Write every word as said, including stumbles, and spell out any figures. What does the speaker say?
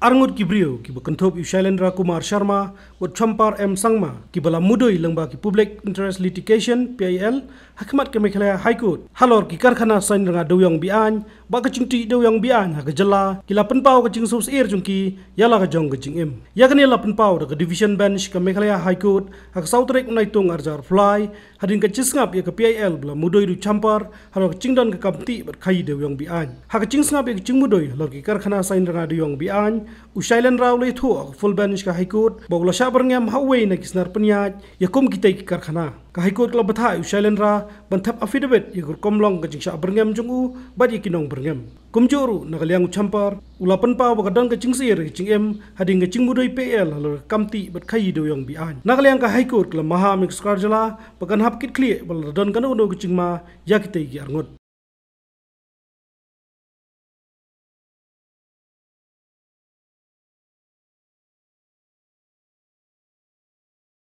Arngut ki briew kiba kynthup ïa u Shailendra Kumar Sharma, wat Champar M Sangma, kiba la mudui lyngba ki Public Interest Litigation, P I L, ha khmat ka Meghalaya High Court halor ki karkhana saiñ rnga dewiong beaiñ bad ka jingtih dewiong beaiñ ha ka jylla, ki la pynpaw ka jingsngewsyier jong ki ïa la ka jong ka jingim. Ïa kane la pynpaw da ka Division Bench ka Meghalaya High Court ha ka saw tarik Naitung arhajar arphew lai, hadien ka jingsngap ïa ka P I L ba la mudui da u Champar halor ka jingdon ka kam tih bad khaïi dewiong beaiñ. Ha ka jingsngap ïa ka jingmudui halor ki karkhana saiñ rnga dewiong beaiñ, u Shailendra u la ïathuh ha ka full bench ka High Court ba u la shah byrngem ha uwei na ki snar pynïaid ïa kum kitei ki karkhana. Ka High Court ka la bthah ïa u Shailendra ban thep affidavit ïa ka rukom long ka jingshah byrngem jong u bad ïa ki nongbyrngem. Kumjuh ruh na ka liang u Champar u la pynpaw ba ka don ka jingsngewsyier ka jingim hadien ka jingmudui P I L halor ka kam tih bad khaïi dewiong beaiñ. Na ka liang ka High Court ka la maham ïa ka sorkar jylla ba kan hap kitkhlieh ba lada don kano kano ka jingma ïa kitei ki arngut.